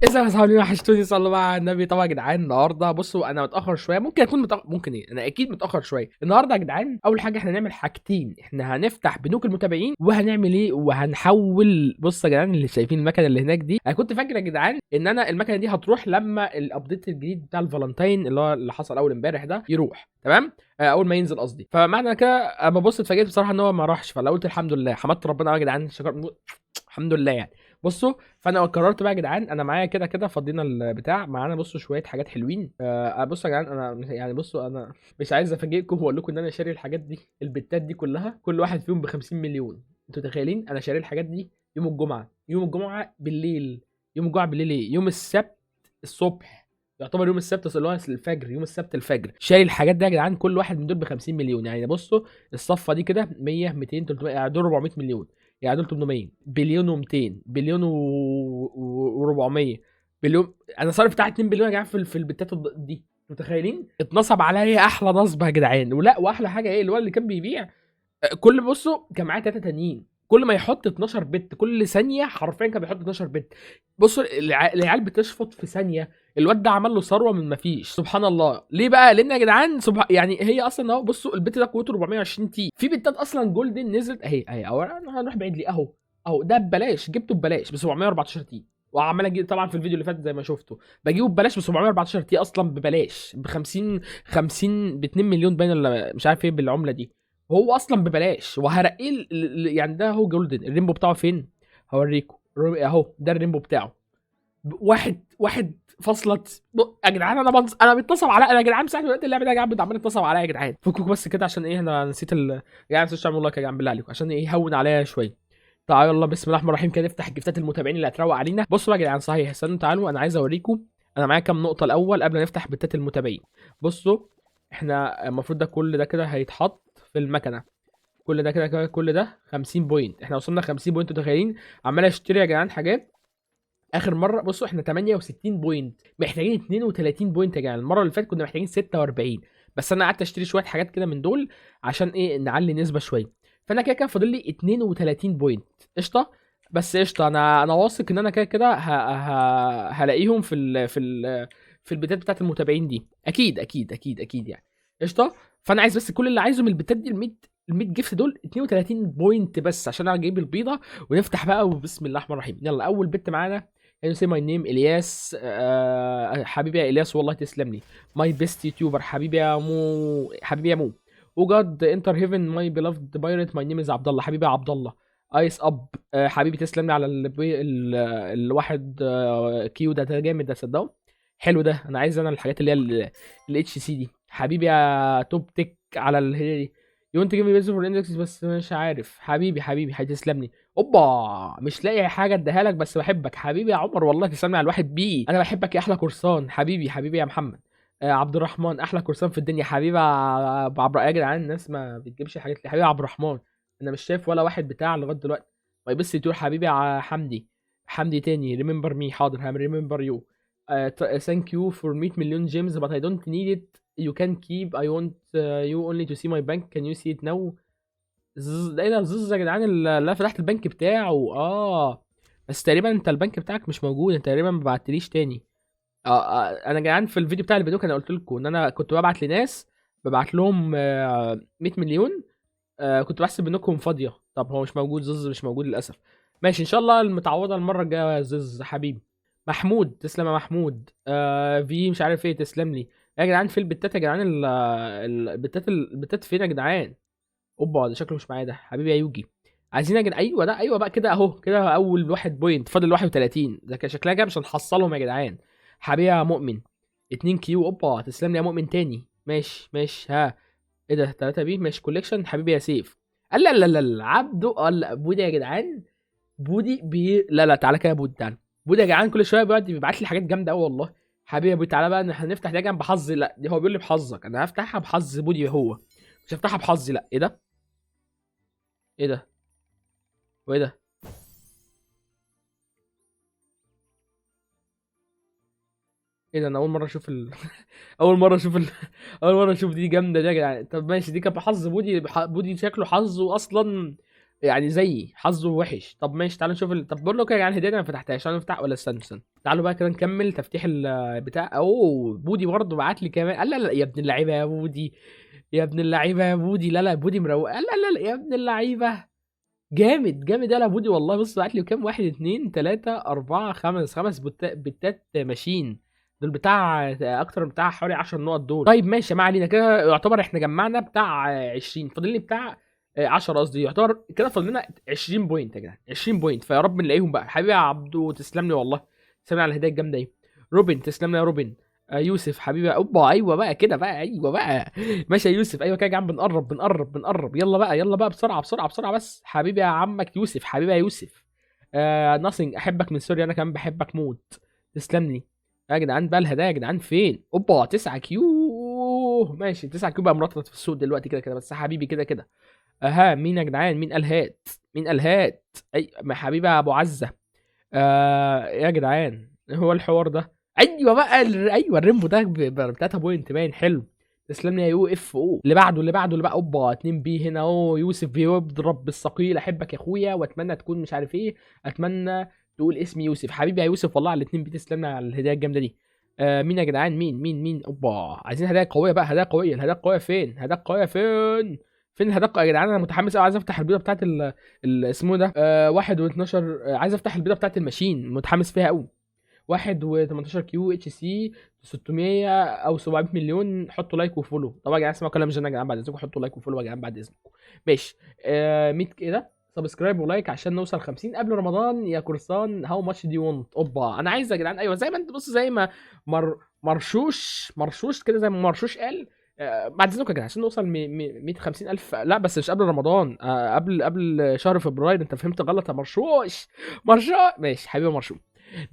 ازيكم يا صحابي؟ وحشتوني، صلوا بقى على النبي. طبعا يا جدعان النهارده بصوا انا متاخر شوية، ممكن اكون متاخر، ممكن ايه، انا اكيد متاخر شوية النهارده يا جدعان. اول حاجة احنا هنعمل حاجتين، احنا هنفتح بنوك المتابعين وهنعمل ايه، وهنحول. بصوا يا جدعان اللي شايفين المكنه اللي هناك دي، انا كنت فاكر يا جدعان ان انا المكنه دي هتروح لما ال update الجديد بتاع الفالنتين اللي هو اللي حصل اول امبارح ده يروح، تمام؟ اول ما ينزل قصدي. فمعنى كده اما بص اتفاجئت بصراحة ان هو ما راحش، فلو قلت الحمد لله، حمدت ربنا يا جدعان، شكر الحمد لله يعني. بصوا فانا قررت بقى يا جدعان، انا معايا كده كده فضينا البتاع معانا، بصوا شوية حاجات حلوين. بصوا يا جدعان انا يعني بصوا انا مش عايز افاجئكم واقول لكم ان انا شاري الحاجات دي، البتات دي كلها كل واحد فيهم ب 50 مليون. انتوا متخيلين انا شاري الحاجات دي يوم الجمعة، يوم الجمعة بالليل، يوم الجمعة بالليل ايه، يوم السبت الصبح، يعتبر يوم السبت اللي هو الفجر، يوم السبت الفجر شاري الحاجات دي يا جدعان، كل واحد من دول ب 50 مليون. يعني بصوا الصفة دي كده 100 200 300، يعني دول 400 مليون، يعني دول 800 بليون و200 بليون و400 بليون. انا صارف بتاع 2 بليون يا جدعان في البتات دي، متخيلين؟ اتنصب عليا احلى نصب يا جدعان. ولا واحلى حاجة ايه، الولد اللي كان بيبيع كل بصوا كان معاه 3 تانيين، كل ما يحط 12 pet كل ثانية حرفيا كان بيحط 12 pet. بصوا العيال بتشفط في ثانية، الواد ده عمل له ثروة من ما فيش، سبحان الله. ليه بقى؟ لان يا جدعان يعني هي اصلا اهو بصوا ال pet ده قوته 420 T، في بتات اصلا golden نزلت اهي اهي، اهو هنروح بعيد ليه، اهو اهو ده ببلاش، جبته ببلاش ب 714 T، وعمال اجيب طبعا في الفيديو اللي فات زي ما شفتوا بجيبه ببلاش ب 714 T، اصلا ببلاش ب 50 50 ب 2 مليون باين ولا مش عارف ايه بالعملة دي، هو اصلا ببلاش. وهرقيه يعني ده هو golden، ال rainbow بتاعه فين؟ هوريكم اهو ده ال rainbow بتاعه واحد فاصلة. يا جدعان انا بيتصل عليا، انا يا جدعان ساعة دلوقتي اللعبة ده يا جدعان عمال يتصل عليا يا جدعان. فكوك بس كده عشان ايه، انا نسيت يا جدعان ما تنسوش تعملوا like يا جدعان بالله عليكم عشان ايه يهون عليا شوية. تعالوا يلا بسم الله الرحمن الرحيم كده نفتح جفتات المتابعين اللي هتروق علينا. بصوا بقى يا جدعان، صحيح استنوا تعالوا انا عايز اوريكم انا معايا كام نقطة الاول قبل ما نفتح بتات المتابعين. بصوا احنا المفروض ده كل ده كده هيتحط في المكنه، كل ده كده كده كل ده 50 point، احنا وصلنا 50 point متخيلين؟ عمال اشتري يا جدعان حاجات. اخر مرة بصوا احنا 68 point، محتاجين 32 point يا جدعان. المرة اللي فاتت كنا محتاجين 46، بس انا قعدت اشتري شوية حاجات كده من دول عشان ايه، نعلي نسبه شوية. فانا كده كده فاضل لي 32 point قشطه. بس قشطه انا واثق ان انا كده كده هلاقيهم في البتات بتاعت المتابعين دي، اكيد اكيد اكيد اكيد يعني قشطه. فانا عايز بس كل اللي عايزه من البتات دي ال 100 gift دول 32 point بس عشان اجيب البيضة ونفتح بقى. وبسم الله الرحمن الرحيم. يلا اول pet معانا can say my name الياس. حبيبي يا الياس والله تسلم لي، my best YouTuber حبيبي يا مو، حبيبي يا مو. oh God enter heaven my beloved pirate my name is عبد الله، حبيبي يا عبد الله. ice up، حبيبي تسلم لي على الواحد، Q ده، ده جامد ده صدقوا حلو ده. انا عايز انا الحاجات اللي هي ال HC دي. حبيبي يا توب تك على الهدية دي. you want give me best for index بس مش عارف. حبيبي حبيبي هتسلم لي. اوبا مش لاقي حاجة اديها لك بس بحبك حبيبي يا عمر والله تسلم لي على الواحد B. انا بحبك يا احلى قرصان حبيبي، حبيبي يا محمد. عبد الرحمن احلى قرصان في الدنيا حبيبي يا عبد. يا جدعان الناس ما بتجيبش حاجات لي. حبيبي يا عبد الرحمن انا مش شايف ولا واحد بتاع لغاية دلوقتي. my best YouTuber حبيبي يا حمدي، حمدي تاني remember me حاضر هم remember you. thank you for 100 مليون gems but I don't need it you can keep I want you only to see my bank can you see it now. ده ايه ده زز يا جدعان اللي فتحت البنك بتاعه. بس تقريبا انت البنك بتاعك مش موجود، انت تقريبا ما بعتليش تاني. انا يا جدعان في الفيديو بتاع البنوك انا قلت لكم ان انا كنت ببعت لناس، ببعت لهم 100 مليون، كنت بحسب بنوكهم فاضية. طب هو مش موجود، زز مش موجود للاسف. ماشي ان شاء الله المتعوضه المرة الجاية يا زز حبيبي. محمود تسلم يا محمود. في مش عارف ايه تسلم لي يا جدعان. في البتات يا جدعان، البتات فين يا جدعان؟ اوبا ده شكله مش معايا ده. حبيبي يا يوجي عايزين يا جدعان. ايوه ده، ايوه بقى كده اهو كده اول واحد point، فاضل 31. ده كده شكلها كده مش هنحصلهم يا جدعان. حبيبي يا مؤمن 2 Q. اوبا تسلم لي يا مؤمن تاني. ماشي ماشي. ها ايه ده 3 B ماشي collection. حبيبي يا سيف. لا لا لا لا عبده. لا بودي يا جدعان، بودي بي لا لا تعالى كده يا بودي، تعالى بودي يا جدعان كل شوية بيقعد بيبعت لي حاجات جامدة قوي والله. حبيبي يا بودي تعالى بقى هنفتح ده جنب حظي. لا دي هو بيقول لي بحظك، انا هفتحها بحظ بودي، هو مش هفتحها بحظي. لا ايه ده، ايه ده، وايه ده، ايه ده؟ انا اول مرة اشوف ال اول مرة اشوف ال اول مرة اشوف دي جامدة دي يا جدعان. طب ماشي دي كانت بحظ بودي، بودي شكله حظه اصلا يعني زيي حظه وحش. طب ماشي تعالوا نشوف طب بقول لكم يا جدعان الهدية دي انا ما فتحتهاش، تعالوا نفتح ولا استنى استنى، تعالوا بقى كده نكمل تفتيح البتاع. اوه بودي برضه بعت لي كمان، لا لا يا ابن اللعيبة يا بودي، يا ابن اللعيبة يا بودي، لا لا بودي مروق، لا لا لا يا ابن اللعيبة جامد جامد يا بودي والله. بص بعت لي كام، 1 2 3 4 5، 5 بتات machine دول بتاع اكتر بتاع حوالي 10 نقط دول. طيب ماشي ما علينا، كده يعتبر احنا جمعنا بتاع 20، فاضل لي بتاع 10 قصدي، يعتبر كده فاضل لنا 20 point يا جدعان، 20 point، فيا رب نلاقيهم بقى. حبيبي يا عبدو تسلم لي والله، تسلم لي على الهدايا الجامدة دي. روبن تسلم لي يا روبن. يوسف حبيبي، اوبا ايوه بقى كده بقى، ايوه بقى ماشي يا يوسف، ايوه كده يا جدعان بنقرب بنقرب بنقرب، يلا بقى يلا بقى بسرعة بسرعة بسرعة بس. حبيبي يا عمك يوسف، حبيبي يا يوسف. ناثينج احبك من سوريا، انا كمان بحبك موت، تسلم لي يا جدعان. بقى الهدايا يا جدعان فين؟ اوبا 9 Q، ماشي 9 Q بقى مرطط في السوق دلوقتي كده كده، بس حبيبي كده كده. اها مين يا جدعان؟ مين قال هات؟ مين قال هات؟ اي ما حبيبي يا ابو عزه. يا جدعان هو الحوار ده؟ ايوه بقى ايوه ال rainbow ده ب 3 point باين، حلو تسلم لي يا UFO. اللي بعده اللي بعده اللي بقى اوبا 2 B هنا اهو، يوسف بيضرب بالثقيل، احبك يا اخويا واتمنى تكون مش عارف ايه، اتمنى تقول اسمي يوسف. حبيبي يا يوسف والله على 2 B، تسلم لي على الهدايا الجامدة دي. مين يا جدعان؟ مين مين مين؟ اوبا عايزين هدايا قوية بقى، هدايا قوية، الهدايا القوية فين؟ هدايا قوية فين؟ فين الهدايا القوية يا جدعان؟ انا متحمس قوي، عايز افتح البيضة بتاعت اسمه ده، 1 و12، عايز افتح البيضة بتاعت ال machine، متحمس فيها قوي. 1 و18 Q HC 600 او 700 مليون، حطوا like و follow. طبعا يا جدعان اسمعوا كلام جنى يا جدعان بعد اذنكم، حطوا like و follow يا جدعان بعد اذنكم. ماشي 100 كده subscribe و like عشان نوصل 50 قبل رمضان يا قرصان. how much do you want؟ اوبا انا عايز يا جدعان، ايوه زي ما انت بص، زي ما مرشوش مرشوش كده، زي ما مرشوش قال، بعد اذنكم يا جدعان عشان نوصل 150 الف. لا بس مش قبل رمضان، قبل شهر فبراير. انت فهمت غلط يا مرشوش، مرشوش ماشي حبيبي مرشوش.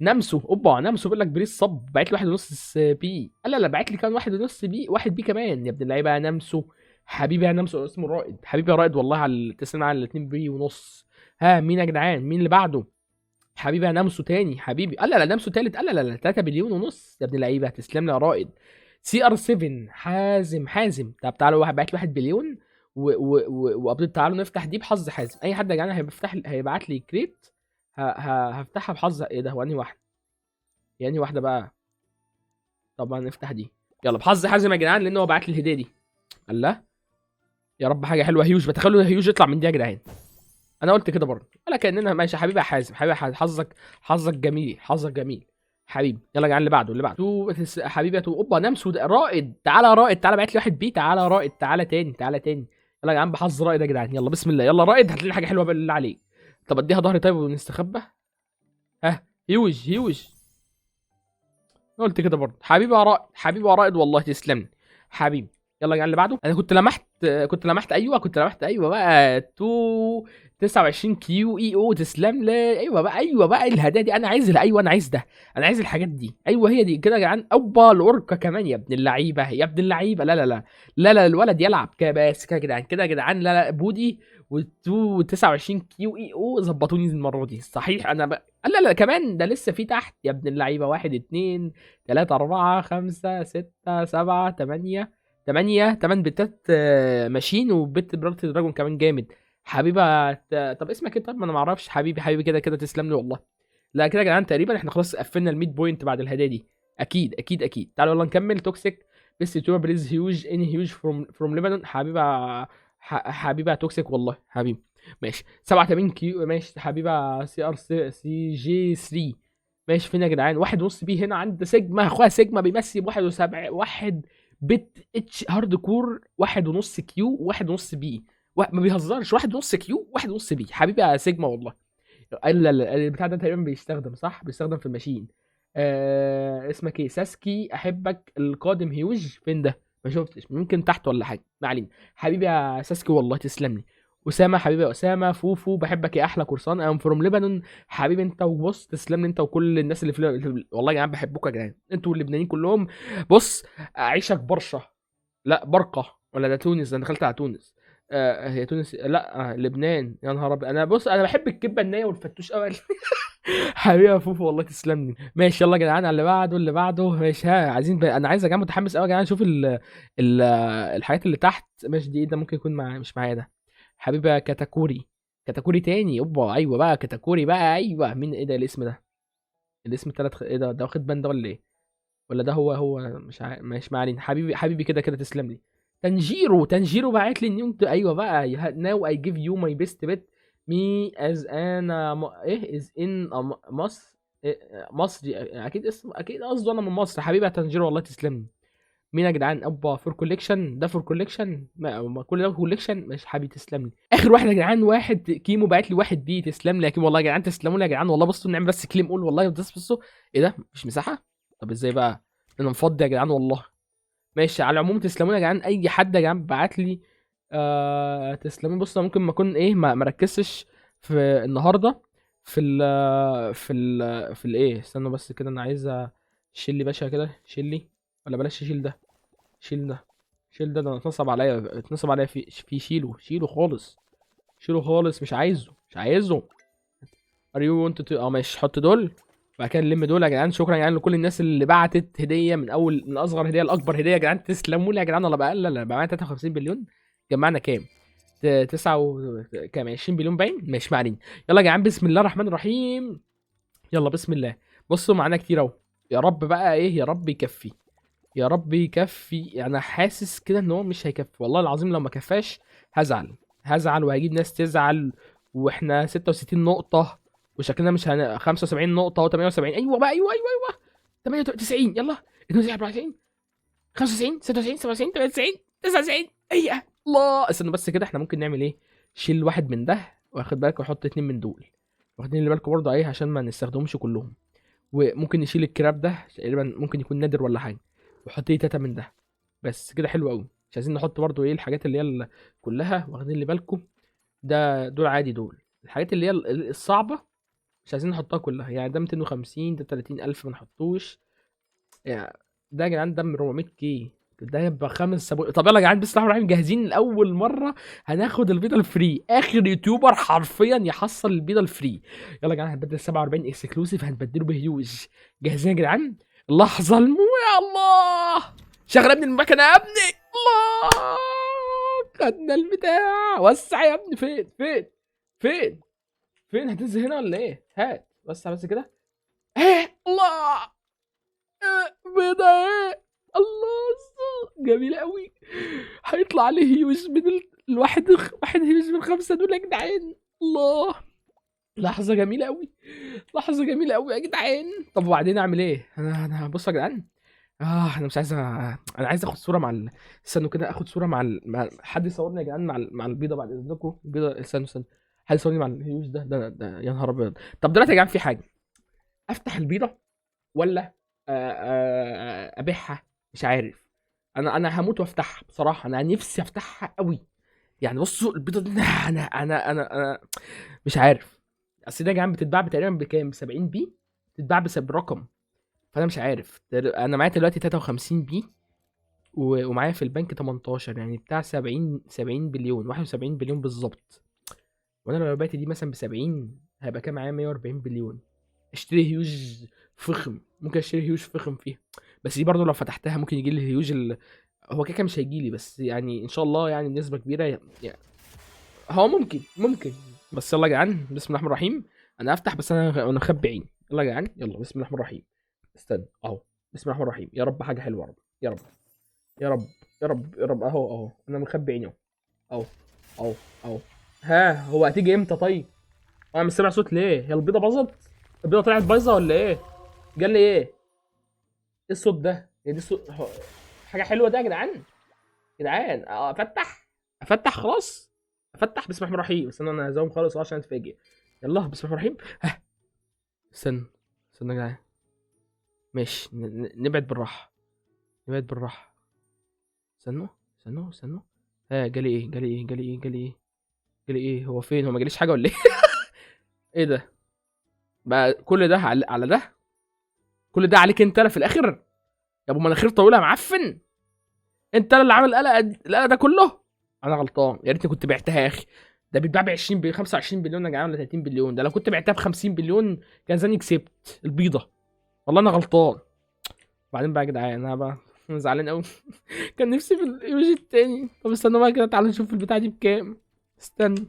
نمسو اوبا نمسو بيقول لك please sub، بعت لي 1.5 B، لا لا بعت لي كمان 1.5 B، 1 B كمان يا ابن اللعيبة يا نمسو، حبيبي يا نمسو، اسمه رائد، حبيبي يا رائد والله على التسليم على 2 B ونص. ها مين يا جدعان؟ مين اللي بعده؟ حبيبي يا نمسو تاني حبيبي، لا لا نمسو تالت، لا لا لا 3 بليون ونص يا ابن اللعيبة، تسلم لي يا رائد. CR 7 حازم حازم، طب تعالوا واحد بعت لي 1 بليون و update، تعالوا نفتح دي بحظ حازم. اي حد يا جدعان هيبعت لي crate هفتحها بحظ. ايه ده؟ هو انهي واحدة؟ يعني واحدة بقى؟ طبعا نفتح دي، يلا بحظ حازم يا جدعان، لان هو بعت لي الهدية دي. الله يا رب حاجة حلوة. هيوج، بتخيلوا هيوج يطلع من دي يا جدعان، انا قلت كده برضه، ولا كاننا ماشي. يا حبيبي يا حازم، حبيبي يا حازم، حظك، حظك جميل، حظك جميل حبيبي. يلا يا جدعان اللي بعده، اللي بعده تو حبيبي يا تو. اوبا نمسو ده رائد، تعالى يا رائد، تعالى بعت لي 1 B، تعالى يا رائد، تعالى تاني، تعالى تاني. يلا يا جدعان بحظ رائد يا جدعان، يلا بسم الله، يلا رائد هات لنا حاجة حلوة بالله عليك. طب اديها ظهري طيب ونستخبى. ها huge huge، قلت كده برضه. حبيبي يا رائد، حبيبي يا رائد والله تسلم حبيبي. يلا يا جدعان اللي بعده. انا كنت لمحت، كنت لمحت، ايوه كنت لمحت، ايوه بقى تو 29 Q E O، تسلم لي. ايوه بقى، ايوه بقى الهدايا دي انا عايز، ايوه انا عايز ده، انا عايز الحاجات دي، ايوه هي دي كده يا جدعان. اوبا الاوركا كمان يا ابن اللعيبة، يا ابن اللعيبة. لا لا لا لا لا الولد يلعب كده بس كده يا جدعان، كده يا جدعان. لا لا بودي و 29 Q E O ظبطوني المرة دي صحيح. انا بقى لا لا كمان ده لسه في تحت يا ابن اللعيبة. 1 2 3 4 5 6 7 8 8 8 بتات، machine و bit برالتي dragon كمان جامد حبيبه. طب اسمك ايه؟ طب ما انا ما اعرفش. حبيبي حبيبي كده كده تسلم لي والله. لا كده يا جدعان تقريبا احنا خلاص قفلنا ال 100 point بعد الهدايا دي، اكيد اكيد اكيد. تعالوا يلا نكمل. toxic best YouTuber please huge any huge from لبنان. حبيبه حبيبه toxic والله حبيبي. ماشي 87 Q ماشي حبيبه CR C G 3 ماشي. فين يا جدعان؟ 1.5 B هنا عند سيجما، اخويا سيجما بيمسي بواحد وسبع، واحد bit H hardcore، 1.5 Q، 1.5 B، ما بيهزرش، 1.5 Q، 1.5 B. حبيبي يا سيجما والله. لا لا البتاع ده تقريبا بيستخدم صح، بيستخدم في ال machine. اسمك ايه؟ ساسكي احبك القادم هيوج. فين ده؟ ما شفتش، ممكن تحت ولا حاجة، ما علينا. حبيبي يا ساسكي والله تسلم لي. اسامة حبيبي يا اسامة. فوفو بحبك يا احلى قرصان، I'm from لبنان. حبيبي انت وبص تسلم لي انت وكل الناس اللي في والله يا جدعان بحبكم يا جدعان، انتوا اللبنانيين كلهم. بص اعيشك برشه، لا برقه، ولا ده تونس؟ انا دخلت على تونس. هي تونس، لا لبنان. يا نهار ابيض. انا بص انا بحب الكبه النية والفتوش قوي. حبيبي يا فوفو والله تسلم لي. ماشي يلا يا جدعان على اللي بعده، اللي بعده. ماشي ها عايزين انا عايز يا جماعة، متحمس قوي يا جدعان اشوف الحاجات اللي تحت. ماشي دي ايه ده؟ ممكن يكون مش معايا ده. حبيبي يا كاتاكوري، كاتاكوري تاني، اوبا ايوه بقى كاتاكوري بقى، ايوه مين ايه ده الاسم ده؟ الاسم تلات ايه ده؟ ده واخد ban ده ولا ايه؟ ولا ده هو هو مش عارف. ماشي ما علينا، حبيبي حبيبي كده كده تسلم لي. تنجيرو، تنجيرو بعت لي ان انت ايوه بقى now I give you my best bet me as انا ايه is in مصر، إيه، مصري اكيد، اسم اكيد قصده انا من مصر. حبيبي يا تنجيرو والله تسلم لي. مين يا جدعان؟ ابا for collection، ده for collection، ما كل ده collection. ماشي حبيبي تسلم لي. اخر واحد يا جدعان، واحد كيمو بعت لي واحد B، تسلم لي يا كيمو والله يا جدعان، تسلموا لي يا جدعان والله. بصوا نعمل بس claim all والله، بس بصوا ايه ده؟ مفيش مساحة؟ طب ازاي بقى؟ انا مفضي يا جدعان والله. ماشي على العموم تسلموا لي يا جدعان. اي حد يا جدعان بعت لي تسلموا. بصوا ممكن ما اكون ايه ما مركزتش في النهارده في ال في ال في الايه، استنوا بس كده، انا عايز اشيل لي باشا كده، شيل لي ولا بلاش، شيل ده، شيل ده، شيل ده، ده اتنصب عليا، اتنصب عليا في شيله، شيله خالص، شيله خالص، مش عايزه، مش عايزه. are you want to ماشي، حط دول بعد كده نلم دول يا جدعان. شكرا يا جدعان لكل الناس اللي بعتت هديه، من اول من اصغر هديه لاكبر هديه يا جدعان، تسلموا لي يا جدعان والله. بقى لا لا بقى معايا 53 بليون، جمعنا كام؟ تسعة و كام؟ 20 بليون باين. ماشي ما علينا، يلا يا جدعان بسم الله الرحمن الرحيم، يلا بسم الله. بصوا معانا كتير اهو، يا رب بقى ايه، يا رب يكفي، يا رب يكفي. انا حاسس كده ان هو مش هيكفي والله العظيم، لو ما كفاش هزعل، هزعل وهجيب ناس تزعل. واحنا ستة وستين نقطة وشكلنا مش 75 نقطة و 78. ايوه بقى، ايوه ايوه ايوه، 98، يلا 92، 94، 95، 96، 97، 98، 99. ايوه الله، استنى بس كده، احنا ممكن نعمل ايه؟ شيل واحد من ده واخد بالك، وحط اتنين من دول، واخدين اللي بالكم برضه ايه عشان ما نستخدمهمش كلهم. وممكن نشيل ال crab ده تقريبا ممكن يكون نادر ولا حاجة، وحط لي تلاتة من ده بس كده، حلو قوي. مش عايزين نحط برضه ايه الحاجات اللي هي كلها، واخدين اللي بالكم ده، دول عادي، دول الحاجات اللي هي الصعبة مش عايزين نحطها كلها. يعني ده 250، ده 30000 ما نحطوش. يعني ده يا جدعان ده من 400 K، ده يبقى خمس سبو... طب يلا يا جدعان بسم الله الرحمن الرحيم، جاهزين لاول مرة هناخد البيضة ال free، اخر YouTuber حرفيا يحصل البيضة ال free. يلا يا جدعان هنبدل 47 exclusive هنبدله بهيوج. جاهزين يا جدعان؟ اللحظة يا الله، شغل يا ابني المكنه يا ابني. الله، خدنا البتاع. وسع يا ابني، فين فين فين فين؟ هتنزل هنا ولا ايه؟ هات وسع بس كده. ايه الله، إيه بيضة ايه، الله جميل قوي. هيطلع عليه هيوج من الواحد، واحد هيوج من خمسة دول يا جدعان. الله، لحظة جميلة قوي، لحظة جميلة قوي يا جدعان. طب وبعدين اعمل ايه؟ انا بصوا يا جدعان، انا مش عايز انا عايز اخد صورة مع استنوا كده، اخد صورة مع, مع حد يصورني يا جدعان مع مع البيضة بعد اذنكم. البيضة، استنوا استنوا، حد يصورني مع الهيوج ده، ده يا نهار ابيض. طب دلوقتي يا جدعان في حاجة، افتح البيضة ولا ابيعها؟ مش عارف، انا هموت وافتحها بصراحة، انا نفسي افتحها قوي. يعني بصوا البيضة دي انا مش عارف، اصل ده يا جدعان بتتباع تقريبا بكام؟ ب 70 B، بتتباع برقم، فانا مش عارف. انا معايا دلوقتي 53 B ومعايا في البنك 18، يعني بتاع 70، 70 بليون، 71 بليون بالظبط. وانا لو بعت دي مثلا ب 70 هيبقى كام معايا؟ 140 بليون. اشتري هيوج فخم، ممكن اشتري هيوج فخم فيها، بس دي برضو لو فتحتها ممكن يجي لي الهيوج هو كده كده مش هيجي لي، بس يعني ان شاء الله يعني بنسبة كبيرة يعني هو ممكن، ممكن. بس يلا يا جدعان بسم الله الرحمن الرحيم، انا هفتح بس انا مخبي عيني. يلا يا جدعان، يلا بسم الله الرحمن الرحيم، استنى اهو، بسم الله الرحمن الرحيم، يا رب حاجة حلوة، يا رب يا رب يا رب يا رب يا رب. اهو اهو، انا مخبي عيني اهو اهو اهو اهو. ها هو هتيجي امتى؟ طيب انا مش سامع صوت ليه؟ هي البيضة باظت؟ البيضة طلعت بايظة ولا ايه؟ جال لي ايه؟ ايه الصوت ده؟ هي دي صوت حاجة حلوة ده يا جدعان؟ جدعان افتح، افتح خلاص، افتح. بسم الله الرحمن الرحيم، استنى انا هزوم خالص عشان اتفاجئ. يلا بسم الله الرحمن الرحيم. ها استنى استنى يا جدعان، ماشي، نبعد بالراحة، نبعد بالراحة. استنوا استنوا استنوا. ها جالي ايه؟ جالي ايه؟ جالي ايه؟ جالي ايه؟ جالي ايه؟ هو فين؟ هو ما جاليش حاجة ولا ايه؟ ايه ده بقى؟ كل ده على ده؟ كل ده عليك انت في الاخر يا ابو مناخير طويلة يا معفن، انت اللي عامل القلق القلق ده كله. انا غلطان، يا ريتني كنت بعتها يا اخي. ده بيتباع ب 20 ب 25 بليون يا جماعة ولا 30 بليون، ده لو كنت بعتها ب 50 بليون كان زماني كسبت البيضة. والله انا غلطان. بعدين بقى يا جدعان انا بقى انا زعلان قوي، كان نفسي في الايمج التاني. طب استنوا بقى كده، تعالوا نشوف البتاعه دي بكام. استنى.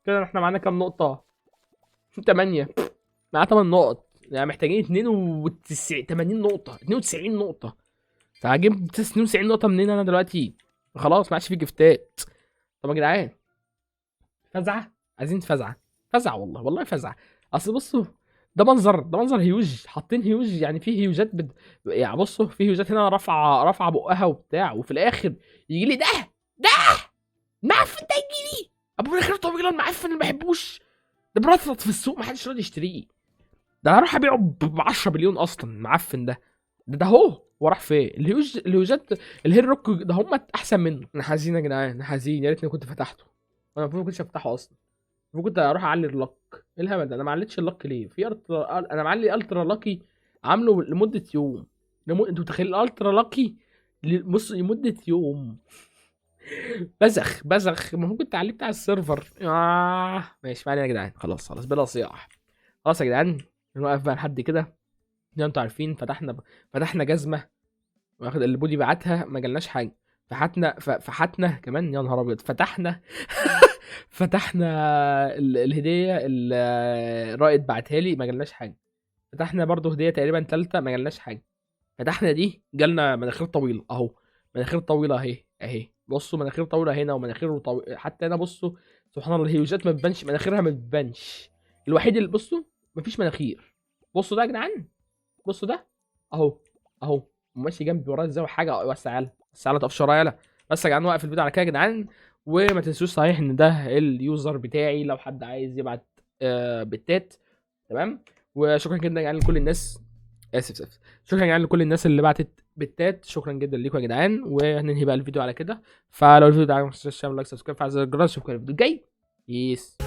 كده احنا معانا كام نقطة؟ 8. معانا 8 نقط، يعني محتاجين 92 80 نقطة، 92 نقطة. فهجيب 92 نقطة منين انا دلوقتي؟ خلاص ما عادش في gift ات. طب يا جدعان فزعه، عايزين فزعه، فزعه والله، والله فزعه. اصل بصوا ده منظر، ده منظر هيوج، حاطين هيوج، يعني في هيوجات يعني بصوا في هيوجات هنا رافعه، رافعه بقها وبتاع، وفي الاخر يجي لي ده، ده معفن، ده يجي لي ابو مناخير طويلة المعفن اللي ما بحبوش ده، برطرط في السوق ما حدش راضي يشتريه. ده انا هروح ابيعه ب 10 مليون اصلا المعفن ده. ده هو راح فين؟ الهيوج، الهيوجات الهير روك ده هم احسن منه. انا حزين يا جدعان، انا حزين، يا ريتني كنت فتحته. انا المفروض ما كنتش افتحه اصلا، المفروض كنت اروح اعلي ال luck. ايه الهبل ده؟ انا ما عليتش ال luck ليه؟ في ultra، انا معلي ultra lucky عامله لمدة يوم. انتوا متخيلين ال ultra lucky بص لمدة يوم؟ بزخ بزخ. المفروض كنت اعليه بتاع ال server. ماشي، ما علينا يا جدعان، خلاص خلاص بلا صياح. خلاص يا جدعان نوقف بقى لحد كده. زي ما انتوا عارفين فتحنا جزمه واخد اللي بودي بعتها، ما جالناش حاجة. فتحنا فحتنا كمان، يا نهار ابيض، فتحنا الهدية اللي رائد بعتها لي، ما جالناش حاجة. فتحنا برضو هديه تقريبا تالتة، ما جالناش حاجة. فتحنا دي جالنا مناخير طويلة اهو، مناخير طويلة اهي، اهي بصوا مناخير طويلة هنا ومناخير طويلة حتى هنا. بصوا سبحان الله الهيوجات ما بتبانش، مناخيرها ما بتبانش. الوحيد اللي بصوا مفيش مناخير. بصوا ده يا جدعان، بصوا ده اهو، اهو ماشي جنبي ورايا ازاي وحاجه. بس تعالى، بس تعالى تقفش ورايا. يلا بس يا جدعان وقف الفيديو على كده يا جدعان. وما تنسوش صحيح ان ده ال user بتاعي لو حد عايز يبعت بتات، تمام. وشكرا جدا يا جدعان لكل الناس، اسف اسف، شكرا يا جدعان لكل الناس اللي بعتت بتات، شكرا جدا ليكم يا جدعان. وهننهي بقى الفيديو على كده. فلو الفيديو ده عجبك ما تنساش تعمل like، subscribe، فعل زر الجرس. اشوفكم الفيديو الجاي. peace.